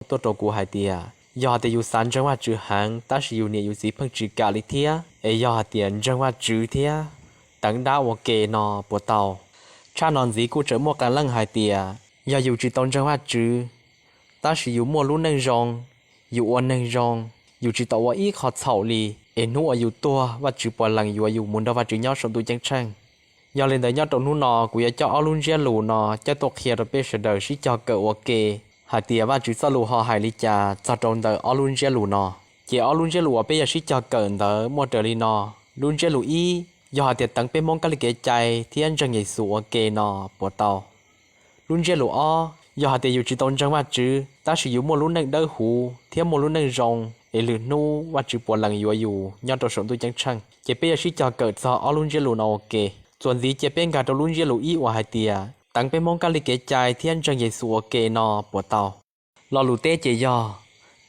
tuaj rau kuv hais tias yog hais tias yus xav ntseeg Vajtswv heev tab sis yus niam yus txiv pheej tsis kam li thiab, es yog hais tias ntseeg Vajtswv thiab teev dab ua ke no puas tau? Tshaj no ntxiv kuj tseem muaj qee leej hais tias yog yus tsis tau ntseeg Vajtswv tab sis yus muaj lub neej zoo, yus ua neeg zoo, yus tsis tau ua ib qho txhaum li, es hnub uas yus tuag Vajtswv puas lees yuav yus mus nrog Vajtswv nyob saum ntuj ceeb tsheej. Yog li ntawd nyob rau hnub no kuv yuav coj ob lub ntsiab lus no coj tuaj qhia rau peb sawv daws sib cog kawm ua ke hais tias Vajtswv txoj lus ho hais li cas txog rau ntawm ob lub ntsiab lus no. Ces ob lub ntsiab lus uas peb yuav sib cog kawm ntawd muaj raws li no. Lub ntsiab lus ib, yog hais tias teev peb Hmoob kab li kev cai thiab ntseeg Yexus ua ke no puas tau? Lub ntsiab lus ob, yog hais tias yus tsis tau ntseeg Vajtswv tab sis yus muaj lub neej dawb huv thiab muaj lub neej zoo, es lwm hnub Vajtswv puas lees yuav yus nyob rau saum ntuj ceeb tsheej. Ces peb yuav sib cog kawm txog ob lub ntsiab lus no ua ke. Txuas ntxiv cia peb nkag rau lub ntsiab lus ib uas hais tias teev peb Hmoob kab li kev cai thiab ntseeg Yexus ua ke no puas tau? Lo lus teb ces yog,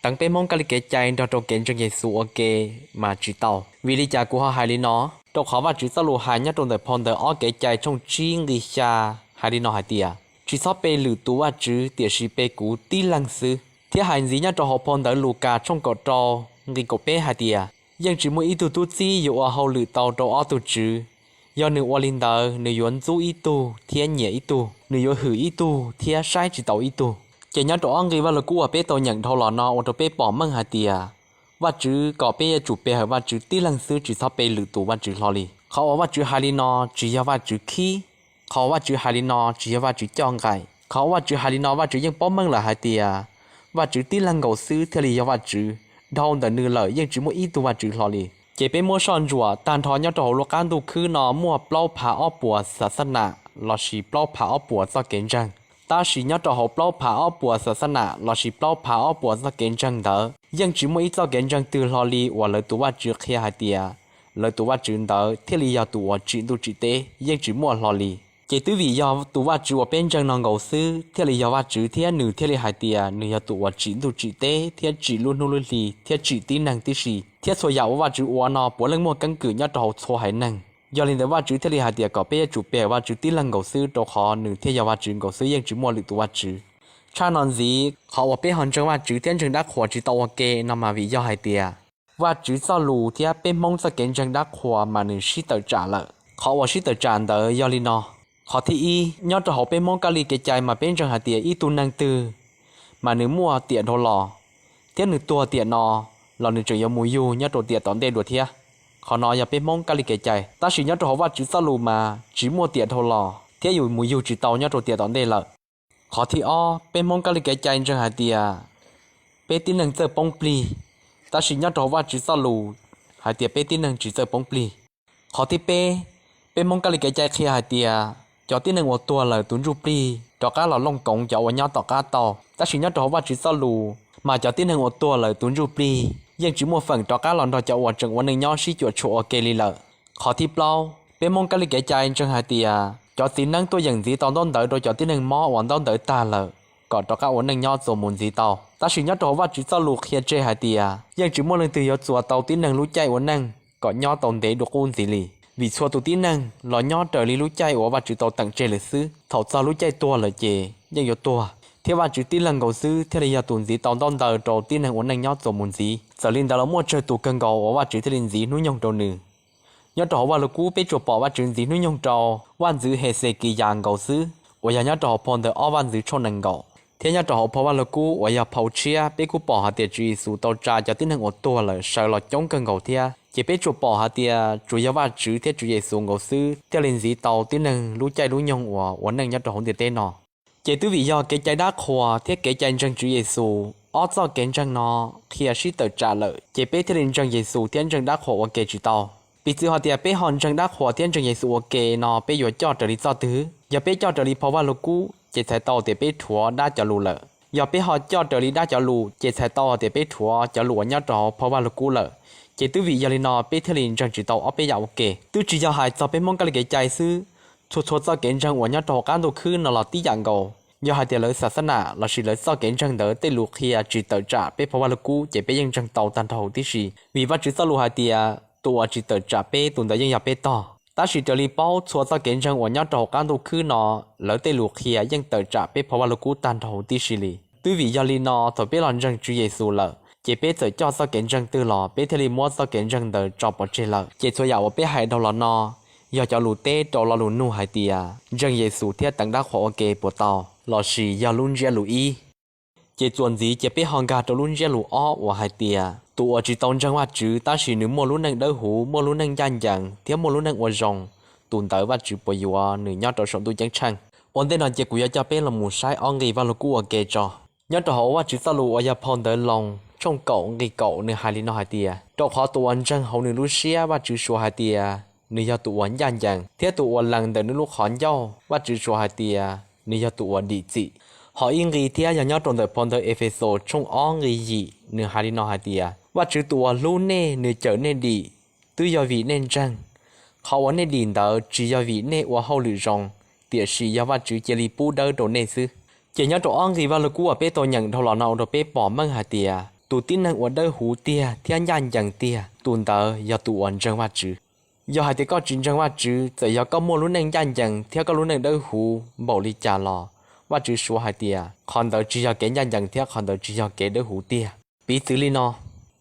teev peb Hmoob kab li kev cai nrog rau kev ntseeg Yexus ua ke mas tsis tau. Vim li cas kuv ho hais li no? Rau qhov Vajtswv txoj lus hais nyob rau ntawm phau ntawv ob Kev cai tshooj tsib nqi xya hais li no hais tias, tsis txhob pe lwm tus vajtswv tiam sis pe kuv tib leeg xwb. Thiab hais ntxiv nyob rau hauv phau ntawv Lukas tshooj kaum rau nqi kaum peb hais tias, yeej tsis muaj ib tug tub txib yuav ua hauj lwm tau rau ob tug tswv. Yog nws ua li ntawd nws yuav ntxub ib tug thiab nyiam ib tug, nws yuav hwm ib tug thiab saib tsis taus ib tug. Ces nyob rau ob nqi Vaj Lug Kub uas peb tau nyeem dhau los no ua rau peb pom meej hais tias Vajtswv kom peb yuav tsum pe hawm Vajtswv tib leeg xwb tsis txhob pe lwm tus vajtswv hlo li. Qhov uas Vajtswv hais li no tsis yog Vajtswv khib. Qhov uas Vajtswv hais li no tsis yog Vajtswv coj nqaim. Qhov uas Vajtswv hais li no Vajtswv yeej paub meej lawm hais tias Vajtswv tib leeg nkaus xwb thiaj li yog Vajtswv, dhau ntawm nws lawm yeej tsis muaj ib tug vajtswv hlo li. Ces peb muab soj ntsuam tag nrho nyob rau hauv lub qab ntuj khwb no muaj plaub phav ob puas xas xas nam lossis plaub phav ob puas txoj kev ntseeg. Tab sis nyob rau hauv plaub phav ob puas xas xas nam lossis plaub phav ob puas txoj kev ntseeg ntawd yeej tsis muaj ib txoj kev ntseeg twg hlo li uas lawv tus vajtswv qhia hais tias lawv tus vajtswv ntawd thiaj li yog tus uas tsim ntuj tsim teb, yeej tsis muaj hlo li. Ces twb vim yog tus vajtswv uas peb ntseeg no nkaus xwb thiaj li yog vajtswv thiab nws thiaj li hais tias nws yog tus uas tsim ntuj tsim teb thiab tsim lub hnub lub hli thiab tsim tib neeg tib si, thiab txhua yam uas vajtswv ua no puav leej muaj keeb kwm nyob rau hauv txhua haiv neeg. Yog li ntawd Vajtswv thiaj li hais tias kom peb yuav tsum pe hawm Vajtswv tib leeg nkaus xwb rau qhov nws thiaj yog Vajtswv nkaus xwb yeej tsis muaj lwm tus vajtswv. Tshaj no ntxiv qhov uas peb ho ntseeg Vajtswv thiab ntseeg dab qhuas tsis tau ua ke no mas vim yog hais tias Vajtswv txoj lus thiab peb Hmoob txoj kev ntseeg dab qhuas mas nws sib tawm tsam lawm. Qhov uas sib tawm tsam ntawd yog li no. Qhov thib ib, nyob rau hauv peb Hmoob kab li kev cai mas peb ntseeg hais tias ib tug neeg twg mas nws muaj tiam dhau los thiab nws tuag tiam no los nws tseem yuav mus yug nyob rau tiam tom ntej dua thiab. Qhov no yog peb Hmoob kab li kev cai, tab sis nyob rau hauv Vajtswv txoj lus mas tsis muaj tiam dhau los thiab yus mus yug tsis tau nyob rau tiam tom ntej lawm. Qhov thib ob, peb Hmoob kab li kev cai ntseeg hais tias peb tib neeg txawj poob plig, tab sis nyob rau hauv Vajtswv txoj lus hais tias peb tib neeg tsis txawj poob plig. Qhov thib peb, peb Hmoob kab li kev cai qhia hais tias cov tib neeg uas tuag lawm tus ntsuj plig rov qab los looj koov cov uas nyob tom qab tau, tab sis nyob rau hauv Vajtswv txoj lus mas cov tib neeg uas tuag lawm tus ntsuj plig yeej tsis muaj feem rov qab los nrog cov uas tseem ua neej nyob sib cuam tshuam ua ke li lawm. Qhov thib plaub, peb Hmoob kab li kev cai ntseeg hais tias cov txiv neeb tuaj yeem ntxiv tau ntaub ntawv rau cov tib neeg mob uas ntaub ntawv tag lawm kom rov qab ua neej nyob txuas mus ntxiv tau, tab sis nyob rau hauv Vajtswv txoj lus qhia tseg hais tias yeej tsis muaj leej twg yuav txuas tau tib neeg lub caij ua neej kom nyob tau ntev dua qub ntxiv li, vim txhua tus tib neeg los nyob raws li lub caij uas Vajtswv tau teem tseg lawm xwb. Thaum txog lub caij tuag lawm ces yeej yuav tuag, thiab Vajtswv tib leeg nkaus xwb thiaj li yog tus ntxiv tau ntaub ntawv rau tib neeg ua neej nyob txuas mus ntxiv. Txawm li ntawd los muaj tsawg tus kawg nkaus uas Vajtswv thiaj li ntxiv hnub nyoog rau nws. Nyob rau hauv Vajluskub peb tsuas pom Vajtswv ntxiv hnub nyoog rau Vaj ntxwv Hexekiyas nkaus xwb, uas yog nyob rau hauv phau ntawv Ob Vaj ntxwv tshooj nees nkaum, thiab nyob rau hauv phau Vajluskub uas yog phau tshiab peb kuj pom hais tias Tswv Yexus tau tsa cov tib neeg uas tuag lawm sawv los coob kawg nkaus thiab. Ces peb tsuas pom hais tias tsuas yog Vajtswv thiab Tswv Yexus nkaus xwb thiaj li ntxiv tau tib neeg lub caij lub nyoog uas ua neej nyob rau hauv ntiaj teb no. Ces twb vim yog kev cai dab qhuas thiab kev cai ntseeg Tswv Yexus ob txoj kev ntseeg no qhia sib tawm tsam lawm, ces peb thiaj li ntseeg Yexus thiab ntseeg dab qhuas ua ke tsis tau. Piv txwv hais tias peb ho ntseeg dab qhuas thiab ntseeg Yexus ua ke no peb yuav coj raws li txoj twg? Yog peb coj raws li phau Vajluskub ces txhais tau tias peb rhuav dab cov lus lawm. Yog peb ho coj raws li dab cov lus ces txhais tau tias peb rhuav cov lus uas nyob rau hauv phau Vajluskub lawm. Ces twb vim yog li no peb thiaj li ntseeg tsis tau ob peb yam ua ke. Twb tsis yog hais txog peb Hmoob kab li kev cai xwb, txhua txhua txoj kev ntseeg uas nyob rau hauv qab ntuj khwb no los tib yam nkaus. Yog hais tias lawv xas xas nas lossis lawv txoj kev ntseeg ntawd tej lus qhia tsis tawm tsam peb phau Vajluskub ces peb yeej ntseeg tau tag nrho huv tib si, vim Vajtswv txoj lus hais tias tus uas tsis tawm tsam peb tus ntawd yeej yog peb tog. Tab sis raws li paub txhua txoj kev ntseeg uas nyob rau hauv qab ntuj khwb no, lawv tej lus qhia yeej tawm tsam peb phau Vajluskub tag nrho huv tib si li. Twb vim yog li no thaum peb los ntseeg Tswv Yexus lawm ces peb txawm coj txoj kev ntseeg twg los peb thiaj li muab txoj kev ntseeg ntawd tso pov tseg lawm. Ces txhua yam uas peb hais dhau los no yog cov lus teb rau lo lus nug hais tias ntseeg Yexus thiab teev dab qhuas ua ke puas tau, lossis yog lub ntsiab lus ib. Ces txuas ntxiv cia peb ho nkag rau lub ntsiab lus ob uas hais tias tus uas tsis tau ntseeg Vajtswv tab sis nws muaj lub neej dawb huv, muaj lub neej ncaj ncees thiab muaj lub neej ua zoo, tus ntawd Vajtswv puas yuav nws nyob rau saum ntuj ceeb tsheej? Ua ntej no cia kuv yuav coj peb los mus saib ob nqi Vajluskub ua ke tso. Nyob rau hauv Vajtswv txoj lus uas yog phau ntawv Loos tshooj kaum nqi kaum nws hais li no hais tias, rau qhov tus uas ntseeg hauv nws lub siab Vajtswv suav hais tias nws yog tus uas ncaj ncees, thiab tus uas lees ntawm nws lub qhov ncauj Vajtswv suav hais tias nws yog tus uas dim txim. Ho ib nqi thiab yog nyob rau ntawm phau ntawv Efexus tshooj ob nqi yim nws hais li no hais tias, Vajtswv tus uas hlub nej nws cawm nej dim, twb yog vim nej ntseeg. Qhov uas nej dim ntawd tsis yog vim nej ua hauj lwm zoo, tiam sis yog Vajtswv cia li pub dawb rau nej xwb. Ces nyob rau ob nqi Vajluskub uas peb tau nyeem dhau los no ua rau peb pom meej hais tias tus tib neeg uas dawb huv tiag thiab ncaj ncees tiag, tus ntawd yog tus uas ntseeg Vajtswv. Yog hais tias koj tsis ntseeg Vajtswv, txawm yog koj muaj lub neej ncaj ncees thiab koj lub neej dawb huv npaum li cas los Vajtswv suav hais tias qhov ntawd tsis yog kev ncaj ncees thiab qhov ntawd tsis yog kev dawb huv tiag. Piv txwv li no,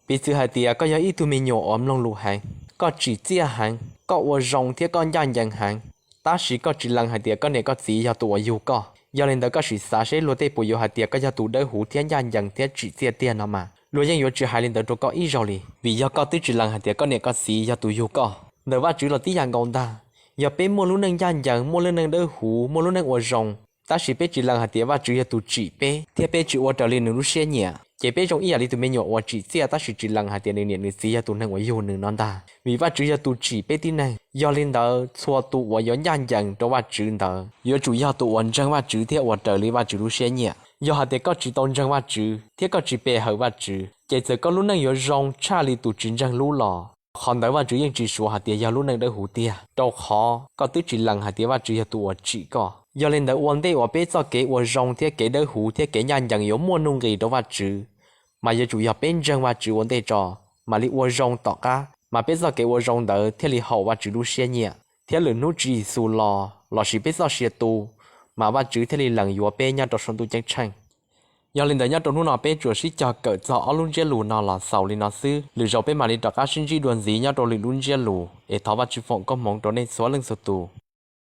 piv txwv hais tias koj yog ib tug me nyuam uas mloog lus heev, koj tsim txiaj heev, koj ua zoo thiab koj ncaj ncees heev, tab sis koj tsis lees hais tias koj niam koj txiv yog tus uas yug koj. Yog li ntawd koj sim xav seb luag tej puas yuav hais tias koj yog tus dawb huv thiab ncaj ncees thiab tsim txiaj tiag no mas luag yeej yuav tsis hais li ntawd rau koj ib zaug li, vim yog koj twb tsis lees hais tias koj niam koj txiv yog tus yug koj. Ntawm Vajtswv los tib yam nkaus ntag. Yog peb muaj lub neej ncaj ncees, muaj lub neej dawb huv, muaj lub neej ua zoo, tab sis peb tsis lees hais tias Vajtswv yog tus tsim peb thiab peb tsis ua raws li nws lub siab nyiam, ces peb zoo ib yam li tus me nyuam uas tsim txiaj tab sis tsis lees hais tias nws niam nws txiv yog tus neeg uas yug nws no ntag. Vim Vajtswv yog tus tsim peb tib neeg, yog li ntawd txhua tus uas yuav ncaj ncees rau Vajtswv ntawd yuav tsum yog tus uas ntseeg Vajtswv thiab ua raws li Vajtswv lub siab nyiam. Yog hais tias koj tsis tau ntseeg Vajtswv thiab koj tsis pe hawm Vajtswv, ces txawm koj lub neej yuav zoo tshaj li tus tsis ntseeg lub los qhov ntawd Vajtswv yeej tsis suav hais tias yog lub neej dawb huv tiag, rau qhov koj twb tsis lees hais tias Vajtswv yog tus uas tsim koj. Yog li ntawd ua ntej uas peb txoj kev ua zoo thiab kev dawb huv thiab kev ncaj ncees yuav muaj nuj nqis rau Vajtswv, mas yuav tsum yog peb ntseeg Vajtswv ua ntej tso, mam li ua zoo tom qab, mas peb txoj kev ua zoo ntawd thiaj li haum Vajtswv lub siab nyiam, thiab lwm hnub Tswv Yexus los lossis peb txoj sia tu, mas Vajtswv thiaj li lees yuav peb nyob rau saum ntuj ceeb tsheej. Yog li ntawd nyob rau hnub no peb tsuas sib cog kawm txog ob lub ntsiab lus no los xaus li no xwb, lwm zaus peb mam li rov qab sib ntsib dua ntxiv nyob rau lwm lub ntsiab lus, es thov Vajtswv foom koob hmoov rau nej txhua leej txhua tus.